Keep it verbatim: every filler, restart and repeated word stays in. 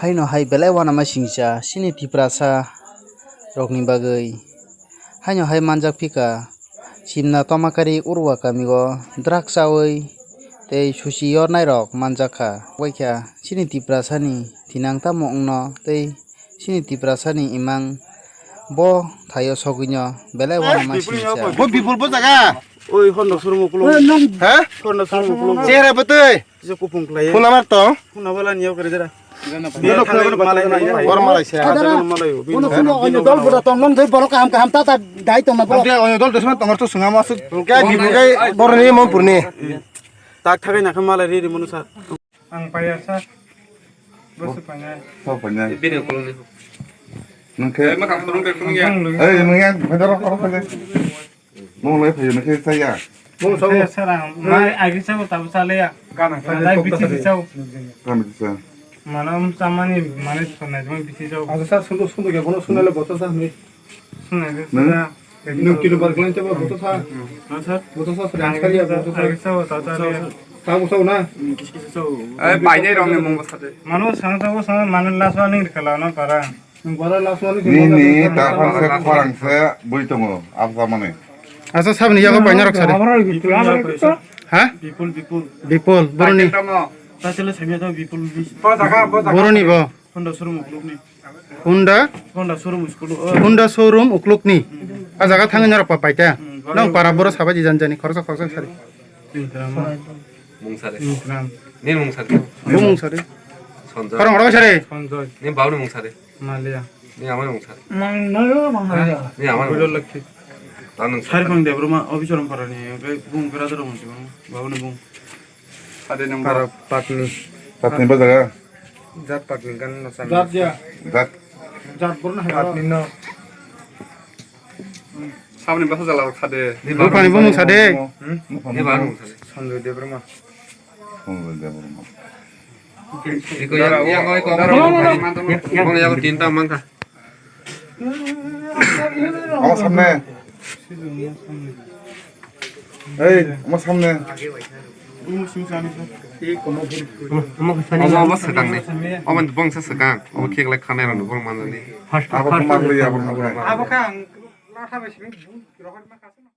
Haino hai belai uanama singcha chini Tiprasa rokni bagwi. Haino hai manjak phika, Simna Tomakari Urwa kamio drug chawi tei susi yornairok manjakha. Waikha chini Tiprasani thinang tamo wngno tei chini Tiprasani imang bo thaio sogwino belai uanama singcha. Bo Bipul bo jaga. Oi, Honda showroom ukulung. He? Honda showroom ukulung. Chehra bwtwi. Kisa kupung khlai. Phone number tong? Phone number ani yau kare jera. Bor malai se. Malai. Bono phone onyo dol buda tong, nong doi borok kaham kaham ta ta dai tong na borok. Onyo dol desma tong to swnga masuk. Kya Bipul kai boroni Mompurni. Tak thagai na kha malai ri ri manu sa. Ang paya sa. Bosu panya. Sab panya. Bini ukulung ni. Nungke. Makam turun ke turun ya. Eh, nungke, benar apa apa. Mung lai phayo nokhe chaya. Mung sabo. Sara, mai agi sabo tabu sale ya. Gana. Lai bithi sabo. Gana bithi sa. Mana um samani mane sonai jong bithi sabo. Asa sar sundu sundu ke bono sunai le boto sa ni. Sunai le. Nung kilo bar klan chabo boto sa. Na sir. Boto sa sari ansari ya boto sa. Agi sabo tabu sale ya. Tabu sabo na. Kis kis sabo. Ai bai dai rong ne mung basa de. Mano sang sabo sang mano last warning kala na para. Nini taphang se khorang se bui tongo, absa mani. Asa sabni yago paina rok sari. Ha? Bipul, Bipul. Bipul, boroni. Tatele samya to Bipul bis. Boroni bo. Honda showroom uklukni. Honda? Honda showroom school. Honda showroom uklukni. A jaga thangwi norok pa paita. Nang para boro sabai di janjani khoroksa khoroksa sari. Mungsare. Ni mungsare. Bo mungsare. Sonjoy. Khorang oro sari. Sonjoy. Ni bauni mungsare. Malia. Ni amani mungsare. Mang, mang, mang, mang. Ni amani. Builo lakhi. Tanung. Sari pang Debroma, officer parani, bung brother mungsare. Bauni bung. Ade nang para patni. Patni ba jaga? Jat patni kan no san. Jat ya. Jat. Jat borna hai. Patni no. Sabni basa jala rok sade. Bupani bumung sade. Ni ba nung sade. Sanjoy Debbarma. Sanjoy Debbarma. Iko yang yang oi ko. Yang yang tinta mangka. Ama samne. Ei, ama samne. Ama ama sakang ni. Ama bongsa sakang. Ama kek lek khanai rano bong manani. Abo khe maklai, abo khe maklai. Abo khe ang latha bai simi rohor ma kasano.